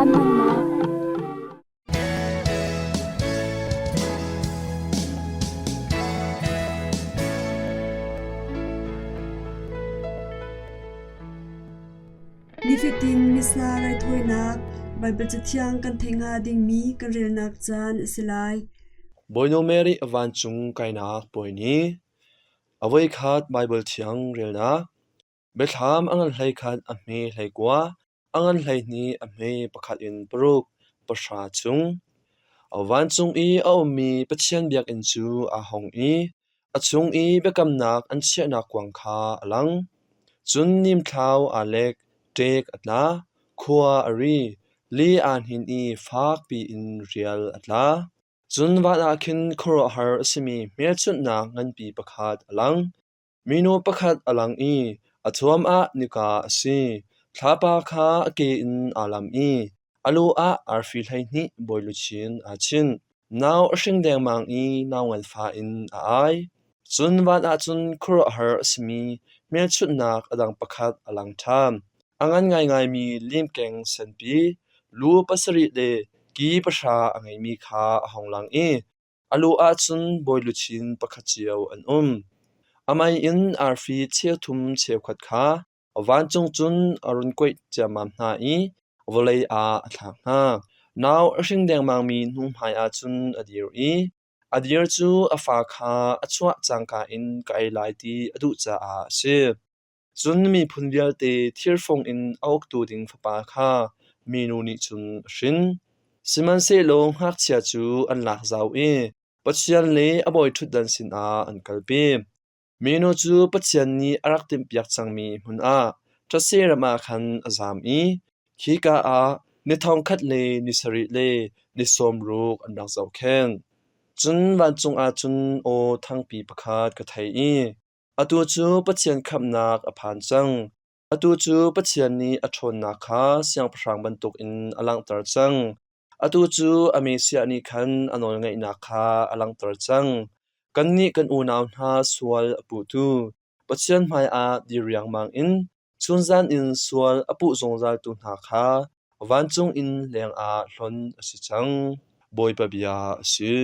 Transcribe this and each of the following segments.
Caan hmannak. Nifatin Missa raithawinak Baibal Cathiang kan theih hnga dingmi kan relnak caan a si lai. Bawinu Mary vancung kainak puai ni. A voikhat Baibal Thiang relnak. Biathlam a ngan 11 a hme 19, a ngan 12 a hme pakhat in paruk, pahra chung. Vancung i a ummi Pathian biakinn cu aa hong i a chung i biakamnak an chiahnak kuang kha a lang. Cun nimthlau aa lek, ṭek a tla, khua a ri, li aa hnin i fakpi in rial a tla. Cun van ah khin khuaruahhar a simi hmelchunhnak nganpi pakhat a lang. Minu pakhat a lang i a thuam ah nika a si. Thlapa kha a ke in aa lam i a lu ah arfi 12 bawiluchin aa chinh. Nau a hring dengmang i nau nganfah in a ai. Cun van ah cun khuaruahhar a simi hmelchunhnak a dang pakhat a lang ṭhan. A ngan ngaingaimi limkeng senpi, lu pasarih le ki pahra a ngeimi kha a hung lang i A lu ah cun bawi luchin pakhat cio an um. A mei in arfi cheuthum cheukhat kha vancung cun a run kuaih ciammam hna i vawlei ah a thlak hna. Nau a hring dengmangmi nu hmaiah cun a dir i a dir cu a fa kha a chuah cangka in ka ei lai ti a duh caah a si. Cun miphun vialte thirfung in a uktu ding fapa kha minu nih cun a hrin. Sihmanhsehlaw ngakchia cu an lak zau i Pathian le a bawiṭhutdan sinah an kalpi. Minu cu Pathian nih a rak timhpiak cangmi hmun ah ṭhatse ram ah khan a zam i khika ah ni thong khat le ni sarih le ni sawm ruk an rak zohkhenh. Cun vancung ah cun aw thangpi pakhat ka thei i Atu cu Pathian khamhnak a phan cang. Atu cu Pathian nih a ṭhawnnak kha siangpahrang bantukin a langhter cang. Atu cu a Messiah nih khan a nawlngeihnak kha a langhter cang. Kannih kan unau hna sual a puhtu Pathian hmaiah dir riangmang in chunzan in sual a puh zungzaltu hna kha vancung in lengah hlonh a si cang. Bawipa bia a si.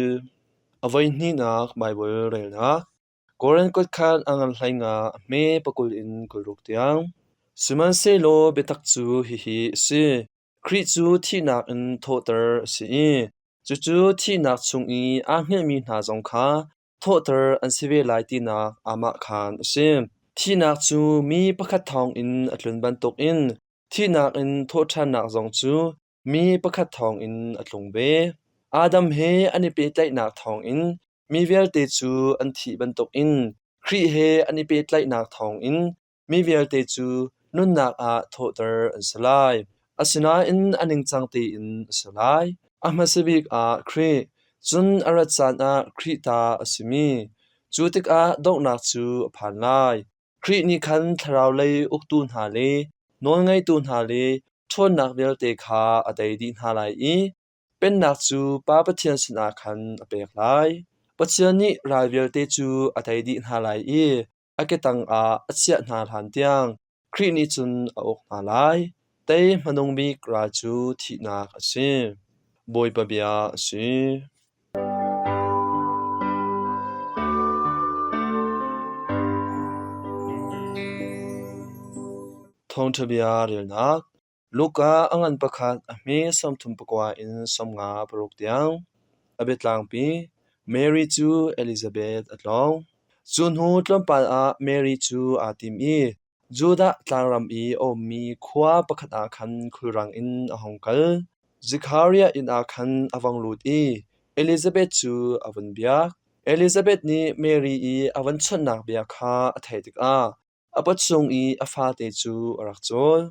A voihnihnak Baibal relnak. Korin kut khan a ngan 15 a hme pakul in 60 tiang. Sihmanhsehlaw biatak cu hihi a si: Khrih cu thihnak in thawhter a si i cucu thihnak chung i aa hngilhmi hna zong kha thawhter an si ve lai tinak aamahkhan a si. Thihnak cu mi pakhat thawngin a tlun bantukin thihnak in thawhṭhannak zong cu mi pakhat thawngin a tlung ve. Adam he an i pehtlaihnak thawngin mi vialte cu an thih bantukin Khrih he an i pehtlaihnak thawngin mi vialte cu nunnak ah thawhter an si lai. Asinain a ningcang tein a si lai. A hmasa bik ah Khrih, cun a rat caan ah Khrih ta a simi. Cu tikah donghnak cu a phan lai. Khrih nih khan thlaraulei uktu hna le nawlngeitu hna le ṭhawnnak vialte kha a tei dih hna lai i Pennak cu Pa Pathian sinah khan a pek lai. Pathian nih ral vialte cu a tei dih hna lai i a ke tangah a chiah hna hlantiang Khrih nih cun a uk hna lai. Tei hmanung bik ral cu thihnak a si. Bawipa bia a si. Thawngṭha bia relnak Luka a ngan pakhat a hme 39 in 56 tiang. A biatlangpi Mary cu Elizabeth a tlawng. Cu hnu tlawmpal ah Mary cu aa tim i Judah tlangram i a ummi khua pakhat ah khan khulrang in a hung kal. Zekhariah inn ah khan a vung lut i Elizabeth cu a vun biak. Elizabeth nih Mary i a van chawnhnak bia kha a theih tikah a pawchung i a fate cu a rak cawl.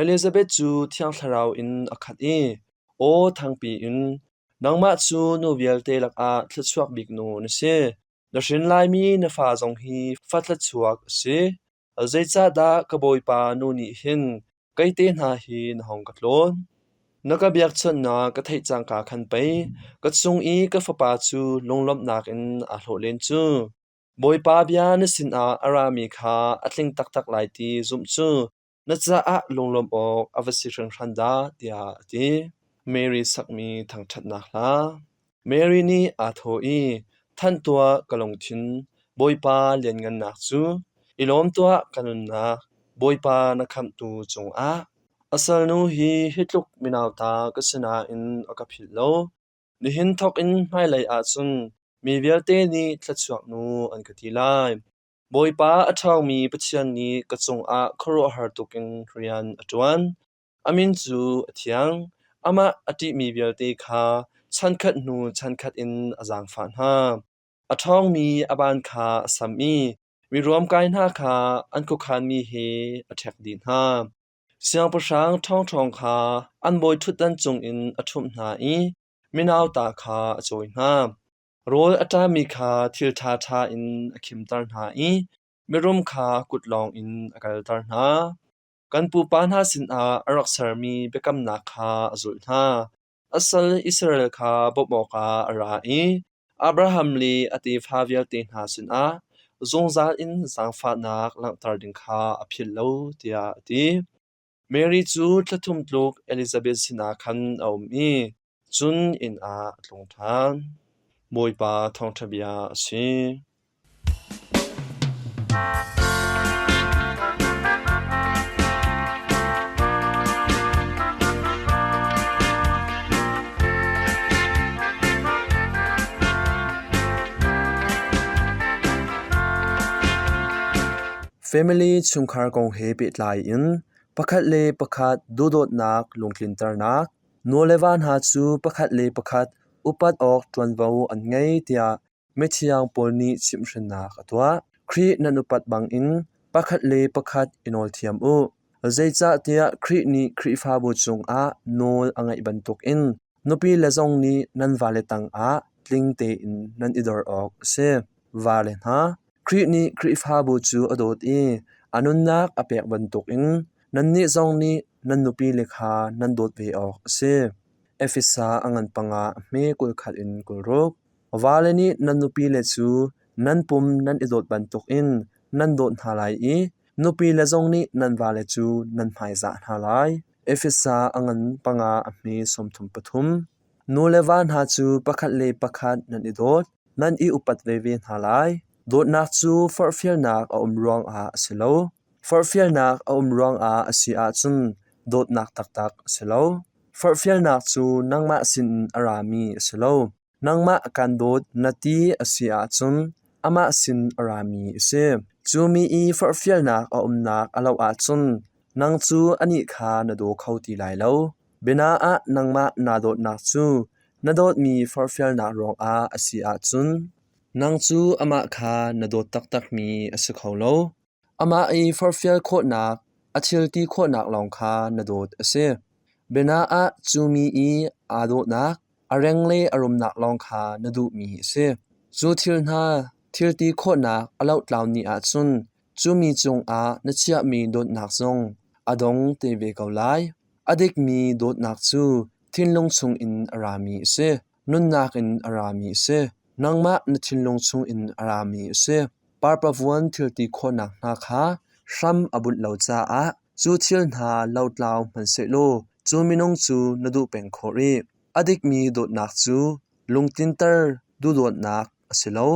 Elizabeth cu Thiang Thlarau in a khat i aw thangpi in, Nangmah cu nu vialte lakah thluachuak bik nu na si. Na hrin laimi na fa zong hi fa thluachuak a si. Zeicahdah ka Bawipa nu nih hin kei te hna hi na hung ka tlawn? Na ka biakchawnhnak ka theih cangka khan pei ka chung i ka fapa cu lunglawmhnak in aa hlawh len cu. Bawipa bia na sinah a rami kha a tling taktak lai ti zumh cu. Na caah lunglawmh awk a va si hringhran dah, tiah a ti. Mary sakmi thangṭhatnak hla. Mary nih aa thawh i, Thanh tuah ka lungthin, Bawipa lianngannak cu! I lawm tuah ka nunnak, Bawipa na khamhtu cungah. A salnu hi hi tluk minauta ka si nain a ka philh lo. Nihin thawkin hmailei ah cun mi vialte nih thluachuak nu an ka ti lai. Bawipa a ṭhawngmi Pathian nih ka cungah khuaruahhar tukin rian a ṭuan. A min cu a thiang. Amah a ṭihmi vialte kha chankhat hnu chankhat in a zaangfah hna. A ṭhawngmi a ban kha a sam i mi ruamkai hna kha an khuakhanmi he a ṭhek dih hna. Siangpahrang ṭhawngṭhawng kha an bawiṭhutdan cungin a ṭhumh hna i minauta kha a cawi hna. Rawl a ṭami kha thil ṭhaṭha in a khimter hna i mirum kha kut lawngin a kalter hna. Kan pupa hna sinah a rak sermi biakamnak kha a zulh hna. A sal Israel kha bawmh awkah a ra i Abraham le a tefa vialte hna sinah zungzal in zaangfahnak langhter ding kha a philh lo, tiah a ti. Mary cu thla thum tluk Elizabeth sinah khan a um i cun inn ah a tlung ṭhan. Bawipa thawngṭha bia a si. Family chungkhar kong he pehtlai in pakhat le pakhat duhdawtnak lungtlinternak nu le va hna cu pakhat le pakhat upat awk ṭuanvo an ngei tiah Mithiang Paul nih chimhhrinnak a tuah. Khrih nan upat bangin pakhat le pakhat i nawl thiam u. Zeicahtiah Khrih nih Khrihfabu cungah nawl a ngeih bantukin nupile zong nih nan vale tangah tling tein nan i dor awk a si. Vale hna, Khrih nih Khrihfabu cu a dawt i a nunnak a pek bantukin nannih zong nih nan nupile kha nan dawt ve awk a si. Efesa a ngan panga a hme 21 in 26. Vale nih nan nupile cu nan pum nan i dawt bantukin nan dawt hna lai i nupile zong nih nan vale cu nan hmaizah hna lai. Efesa a ngan panga a hme 33. Nu le va hna cu pakhat le pakhat nan i dawt, nan i upat veve hna lai. Dawtnak cu forhfialnak a um ruangah a si lo. Forhfialnak a um ruangah a si ahcun dawtnak taktak a si lo. Forhfialnak cu nangmah sinin a rami a si lo. Nangmah kan dawt na ti a si ahcun amah sin a rami a si. Cu mi i forhfialnak a umnak a loh ahcun nang cu anih kha na daw kho ti lai lo. Biana ah nangmah naa dawtnak cu na dawtmi forhfialnak ruangah a si ahcun nang cu amah kha na dawt taktakmi a si kho lo. Amah i forhfial khawhnak, a thil ti khawhnak lawng kha na dawt a si. Biana ah cu mi i aa dawhnak, a reng le a rumnak lawng kha na duhmi a si. Cu thil hna thil ti khawhnak a lohtlau ni ahcun cu mi cungah na chiahmi dawtnak zong a dong te ve ko lai. A dikmi dawtnak cu thinlung chungin a rami a si. Nunnak in a rami a si. Nangmah na thinlung chungin a rami a si. Parpavuan thilti khawhnak hna kha hram a bunh lo caah cu thil hna lotlau hmanhsehlaw cu minung cu na duh peng khawh rih. A dikmi dawtnak cu lungtlinter duhdawtnak a si lo.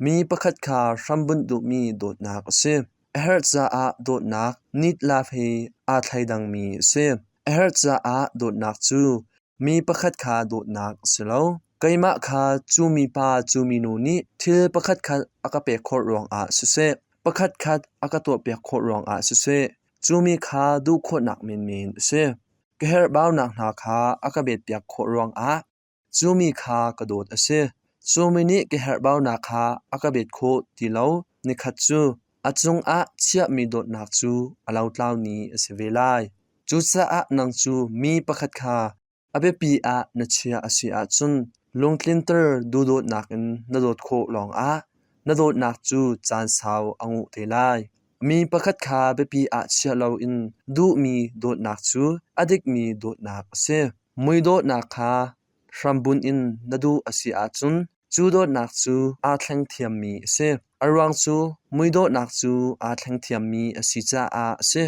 Mi pakhat kha hrambunh duhmi dawtnak a si. A herh caah dawtnak need love he aa thleidangmi a si. A herh caah dawtnak cu Mi pakhat kha dawtnak a si lo. Keimah kha cu mipa cu minu nih thil pakhatkhat a ka pek khawh ruangah siseh, pakhatkhat a ka tuahpiak khawh ruangah siseh, cu mi kha duh khawhnak menmen a si. Ka herhbaunak hna kha a ka betpiak khawh ruangah cu mi kha ka dawt a si. Cu mi nih ka herhbaunak kha a ka bet khawh ti lo nikhat cu a cungah chiahmi dawtnak cu a lotlau ni a si ve lai. Cucaah nang cu mi pakhat kha a biapi ah na chiah a si ahcun lungtlinter duhdawtnak in na dawt khawh lawngah na dawtnak cu caan sau a nguh te lai. Mi pakhat kha biapi ah chiah loin duhmi dawtnak cu a dikmi dawtnak a si. Muidawtnak kha hrambunh in na duh a si ahcun cu dawtnak cu aa thleng thiammi a si. A ruang cu muidawhnak cu aa thleng thiammi a si caah a si.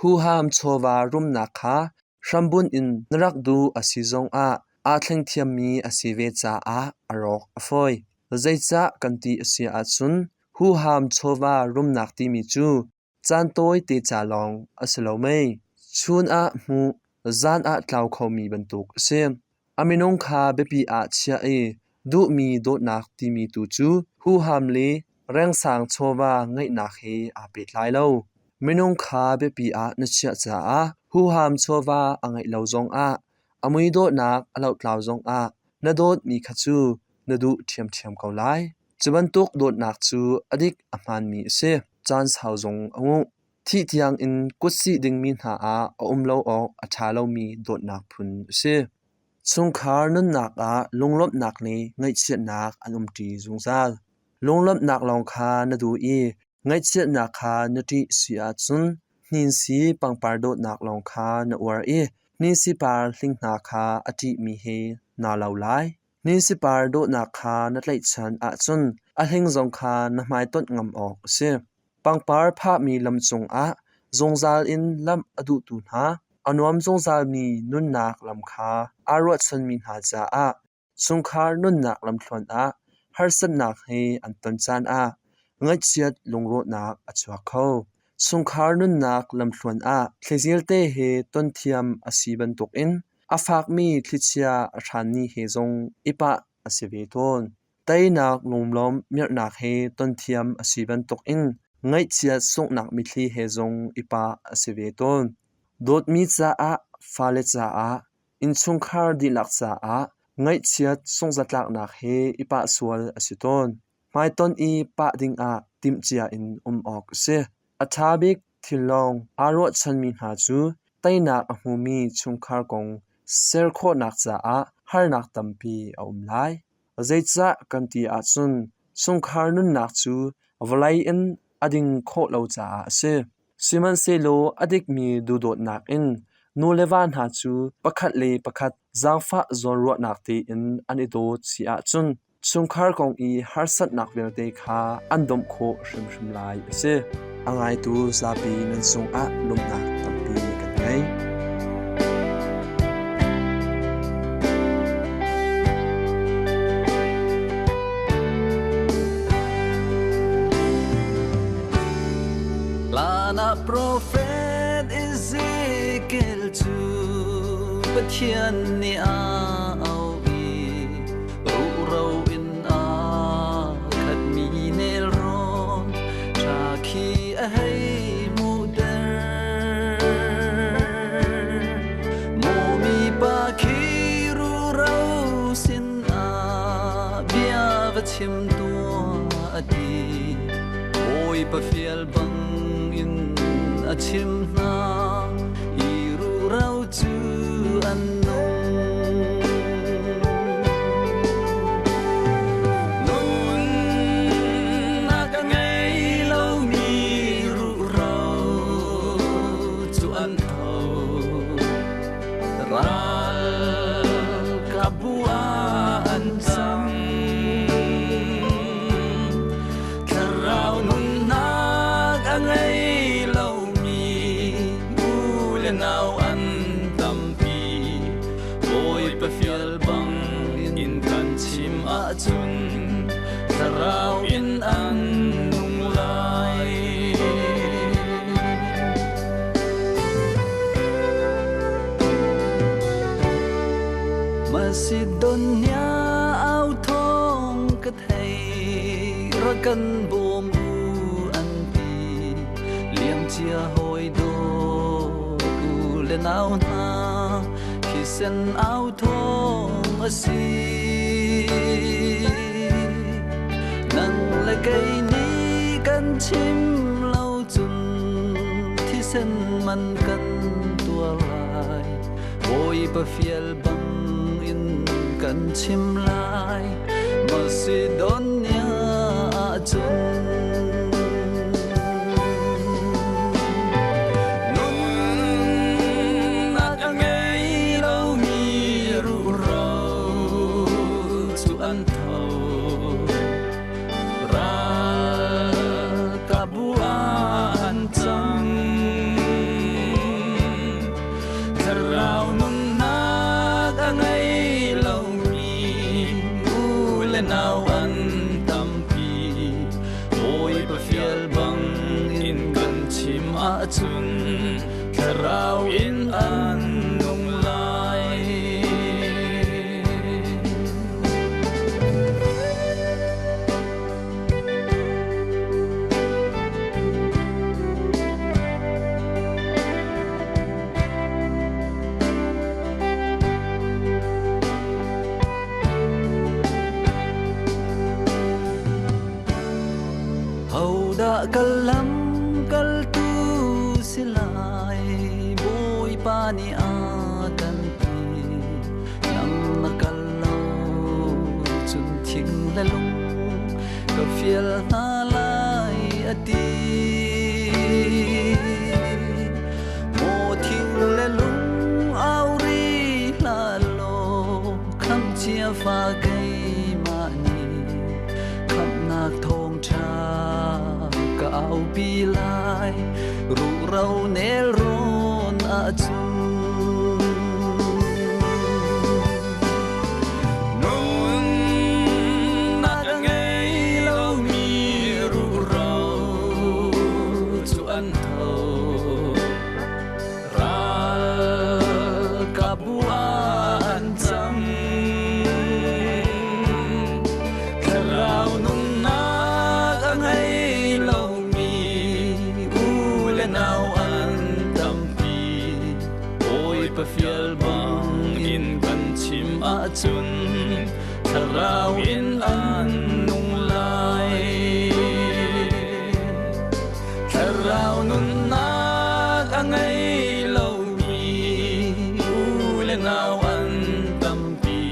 Huham chawva rumnak kha hrambunh in na rak duh a si zongah aa thleng thiammi a si ve caah a rawk a fawi. Zeicah kan ti a si ahcun huham chawva rumnak timi cu caan tawi te ca lawng a si lo mei? Chun ah hmuh, zan ah tlau khomi bantuk a si. A minung kha biapi ah chiah i duhmi dawtnak timi tu cu huham le rengsang chawva ngeihnak he aa pehtlai lo. Minung kha biapi ah na chiah caah huham chawva a ngeih lo zongah a mui dawhnak a lohtlau zongah na dawtmi kha cu na duh ṭhiamṭhiam ko lai. Cu bantuk dawtnak cu a dik a hmaanmi a si. Caan sau zong a nguh. Thih tiangin kutsih dingmi hna ah a um lo awk a ṭha lomi dawtnak phun a si. Chungkhar nunnak ah lunglawmhnak le ngaihchiatnak an umṭi zungzal. Lunglawmhnak lawng kha na duh i ngaihchiatnak kha na ṭih si ahcun hninsi pangpar dawtnak lawng kha na uar i hninsi par hling hna kha a ṭihmi he naa lo lai. Hninsi par dawhnak kha na tlaihchan ahcun a hling zong kha na hmaitonh ngam awk a si. Pangpar phahmi lam cungah zungzal in lamh a duhtu hna, a nuam zungzalmi nunnak lam kha aa ruahchanmi hna caah chungkhar nunnak lamthluan ah harsatnak he an ton caan ah ngaihchiat lungrawhnak a chuak kho. Chungkhar nunnak lamthluan ah thlizil te he ton thiam a si bantukin a fakmi thlichia a hranmi he zong i pah a si ve tawn. Teinak lunglawm mirhnak he ton thiam a si bantukin ngaihchiat sunghnak mitthli he zong i pah a si ve tawn. Dawtmi caah, fale caah, innchungkhar dihlak caah ngaihchiat sungzatlaknak he i pah sual a si tawn. Hmaitonh i pah dingah timhcia in um awk a si. A ṭha bik thil lawng aa ruahchanmi hna cu teinak a hmumi chungkhar kong ser khawhnak caah harnak tampi a um lai. Zeicah kan ti ahcun chungkhar nunnak cu vawlei in a ding khawh lo caah a si. Sihmanhsehlaw a dikmi duhdawtnak in nu le va hna cu pakhat le pakhat zaangfah zawnruahnak tein an i dawt si ahcun chungkhar kong i harsatnak vialte kha an domh khawh hrimhrim lai a si. A ngaitu zapi nan cungah lawmhnak tampi kan ngei. Hlan ah profet Ezekiel cu Pathian nih a auh i Ruro in a khatmi nelrawn ṭha khi a hei hmuhter. Maw mipa khi ruro sinah bia va chim tuah a ti. Bawipa fial bangin a chim hna i ruro cu an nung. Nunnak a ngei lomi ruro cu an tho. Ralkapbu ah an cang. Thlarau nunnak a ngei lomi u le nau an tampi. Bawipa fial bang in kan chim ahcun thlarau in an nung lai. Macedonia au thawng ka thei ra kan bawm u an ti liamcia hawi dawt u le nau hna thisen au thawng a si nang le kei nih kan chim lo cun thisen man kan tuar lai Bawipa fial bang in kan chim lai Macedonia ah cun Nunnak a ngei lomi ruro cu an tho Ralkapbu ah an cang. Zeidah ka lam kaltu si lai Bawipa nih a kan ti nang na kal lo cun thing le lung ka fial hna lai a ti Maw thing le lung au ri hlah law khamhcia fa keimah nih khamhnak thawngṭha ka aupi lai ruhro nelrawn ahcun Nunnak a ngei lomi ruhro cu an tho Ralkapbu ah an cang. Thlarau nunnak a ngei lomi u le nau an tampi. Bawipa fial bang in kan chim ahcun thlarau in an nung lai. Thlarau nunnak a ngei lomi u le nau an tampi.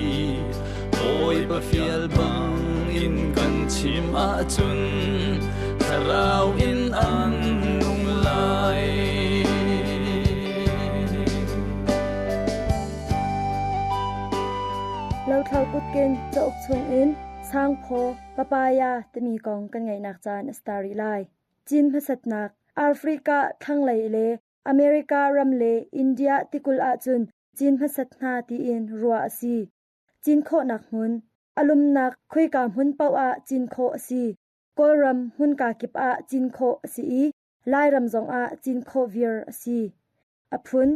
Bawipa fial bang in kan chim ahcun thlarau in an nung lai. Lothlo kutken cauk chungin sangphaw Papaya timi kong kan ngaihnak caan a si ta rih lai. Cin hmasatnak Africa thlanglei le America ram le India tikulh ahcun cin hmasat hna tiin ruah a si. Cin khawhnak hmun A lumnak khoika hmun paoh ah cin khawh a si. Kawlram hmunka kip ah cin khawh a si i Lairam zongah cin khawh viar a si. A phun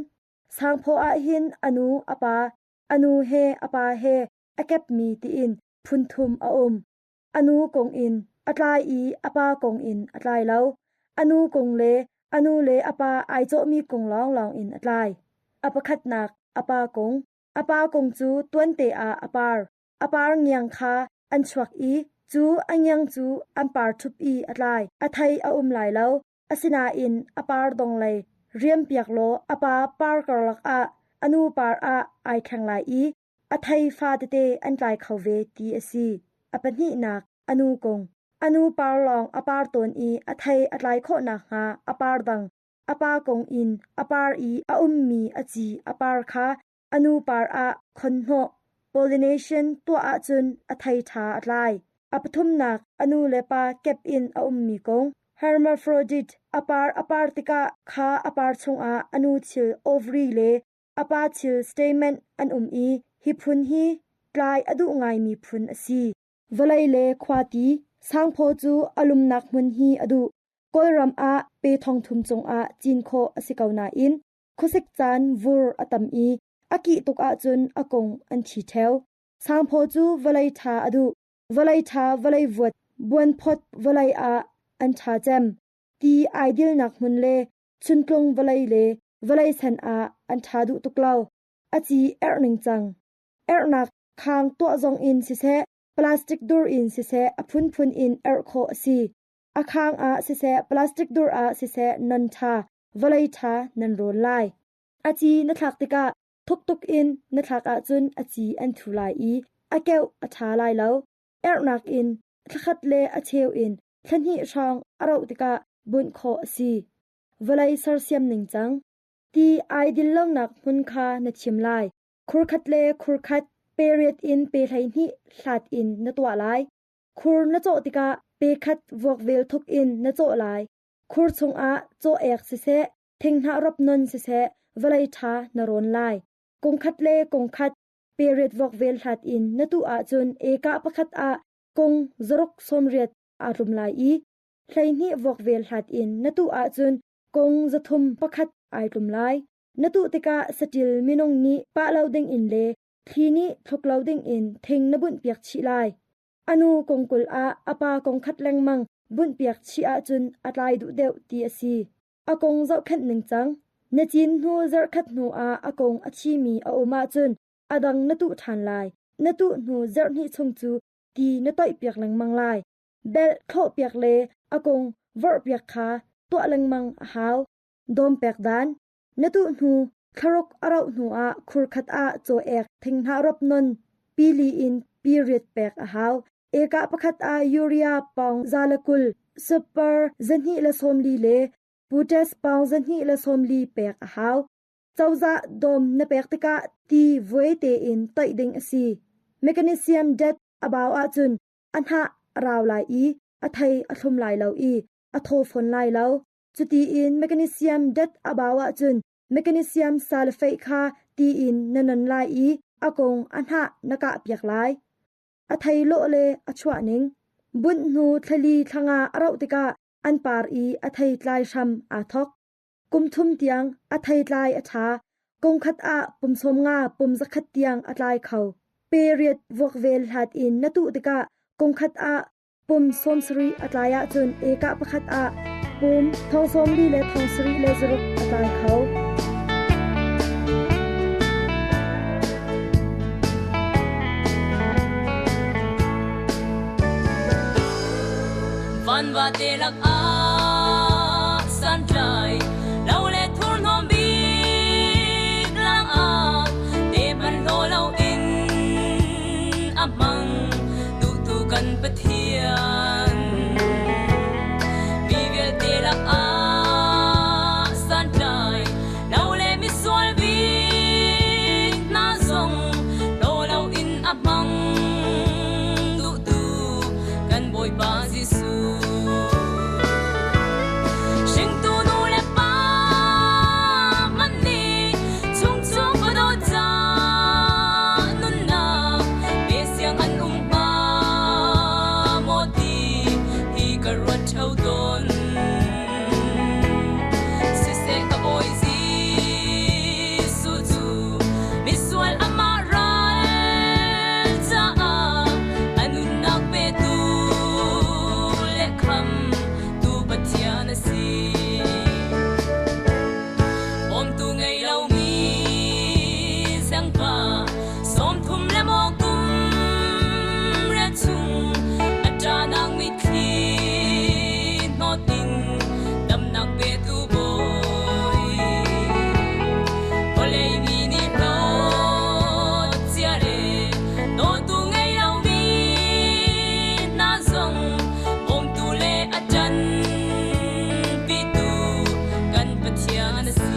Sangphaw ahhin a nu, a pa, a nu he a pa he a kepmi tiin phun thum a um. A nu kong in a tlai i a pa kong in a tlai lo. A nu kong le a nu le a pa ai cawhmi kong lawnglawng in a tlai. A pakhatnak a pa kong. A pa kong cu tuante ah a par. A par ngiang kha an chuak i cu a ngiang cu an par ṭhup i a tlai. A thei a um lai lo. Asinain a par donglei riampiak law a pa par karlak ah a nu par ah ai thleng lai i a thei fatete an tlai kho ve ti a si. A pahnihnak, a nu kung. A nu par lawng a par tawn i a thei a tlai khawh nakhnga a par dang a pa kung in a par i a ummi a ci a par kha a nu par ah khon hnawh pollination tuah ahcun a thei ṭha a tlai. A pathumnak, a nu le pa kep in a ummi kung. Hermaphrodite a par a par tikah kha a par chungah a nu thil ovary le A pa thil statement an um i hi phun hi tlai a duh ngaimi phun a si. Vawlei le khuati sangphaw cu a lumnak hmun hi a duh. Kawlram ah pe 3000 cungah cin khawh a si ko nain khuasik caan vur a tam i a kih tuk ahcun a kung an thi ṭheo. Sangphaw cu vawlei ṭha a duh. Vawlei ṭha vawlei vuat buanphawt vawlei ah an ṭha cem. Ti ai dilnak hmun le chuntlung vawlei le vawlei sen ah an ṭha duh tuk lo. A ci erh ningcang. Erhnak khang tuah zong in siseh, plastic dur in siseh a phunphun in erh khawh a si. A khang ah siseh, plastic dur ah siseh non ṭha, vawlei ṭha nan rawn lai. A ci na thlak tikah thuk tuk in na thlak ahcun a ci an thu lai i a keuh a ṭha lai lo. Erhnak in thlakhat le a cheu in thlahnih hrawng a rauh tikah bunh khawh a si. Vawlei sersiam ningcang. Ti ai dil lonak hmun kha na thim lai. Khurkhat le khurkhat pe riat in pe 12 hlat in na tuah lai. Khur na cawh tikah pe khat vuakvel thuk in na cawh lai. Khur chungah caw ek siseh, thinghnah rop non siseh, vawlei ṭha na rawn lai. Kungkhat le kungkhat pe riat vuakvel hlat in na tuh ahcun ekah pakhat ah kung zaruk 80 aa tlum lai i 12 vuakvel hlat in na tuh ahcun kung 301 ai tlum lai. Na tuh tikah saṭil minung nih pah lo dingin le thli nih thluk lo dingin thing na bunhpiak chih lai. A nu kung 20 ah a pa kung khat lengmang bunhpiak chih ahcun a tlai duh deuh ti a si. A kung zohkhenh ningcang. Na cin hnu zarhkhat hnu ah a kung a thimi a um ahcun a dang na tuh ṭhan lai. Na tuh hnu zarhhnih chung cu ti na toihpiak lengmang lai. Belh thlawhpiak le a kung vorhpiak kha tuah lengmang a hau. Dawm pek dan, na tuh hnu thlaruk a rauh hnu ah khur khat ah caw ek thinghnah rop non pili in period pek a hau. Eka pakhat ah urea pawng 120, super 240 le Putes pawng 240 pek a hau. Cozah dawm na pek tikah ti vuai tein toih ding a si. Magnesium det a bau ahcun a hnah a rau lai i a thei a thlum lai lo i a thaw fawn lai lo. Cutiin magnesium det a bau ahcun magnesium sulfate kha ti in na non lai i a kung a hnah na kahpiak lai. A thei lawh le a chuah ning. Bunh hnu thlali thlanga a rauh tikah an par i a theitlai hram aa thawk. Kum thum tiang a theitlai a ṭha. Kum khat ah pum 50 pum 100 tiang a tlai kho. Period vuakvel hlat in na tuh tikah kum khat ah pum 70 a tlai ahcun ekah pakhat ah pum 40 le 76 a tlai kho. Van va te lak ah santlai lo le thurhnawm bik lang ah te man lo lo in a hmang duhtu kan Pathian mi vialte lak ah santlai lo le misual bik hna zong lo lo in a hmang duhtu kan Bawipa Jesuh. Hringtu nu le pa hmanh nih chungchung va dawt ca nunnak pe siang an um hnga maw ti hi ka ruat ṭheo tawn. Siseh ka Bawi Jesuh cu misual amah ral caah a nunnak petu le khamtu Pathian a si. Bawmtu ngei lomi zengpa 30 le maw kum rian chung a ṭahnak mitthli hnawt in damnak petu Bawi. Vawlei mi nih hlawt cia le dawtu ngei lomi hna zong bawmtu le a ṭanpitu kan Pathian a si.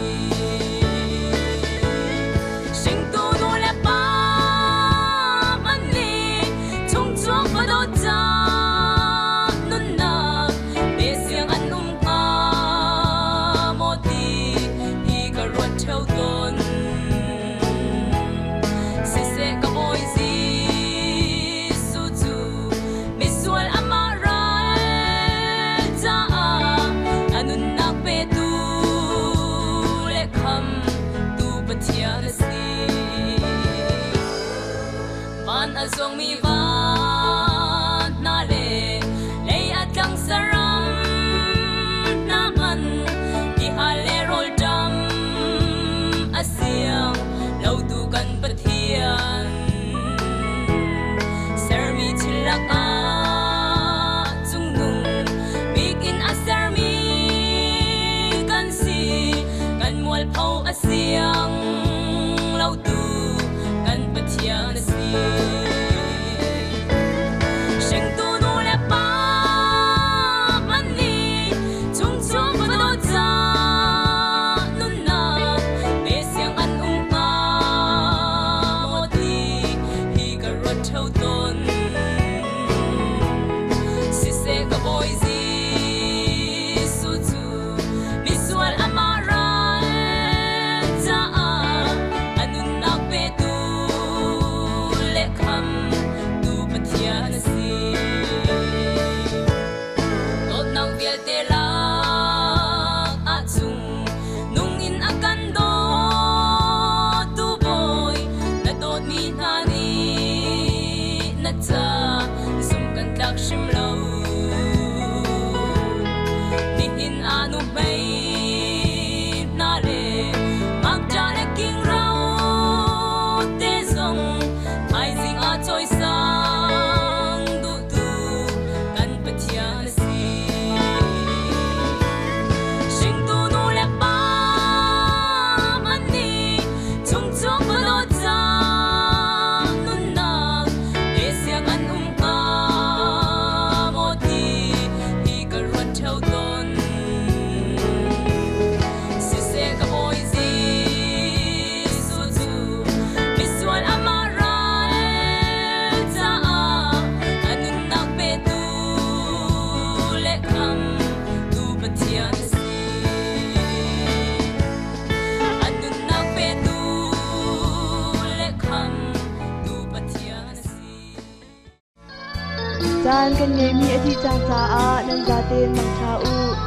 Caan kan ngeihmi a dih cang caah nan zaten mangṭha u.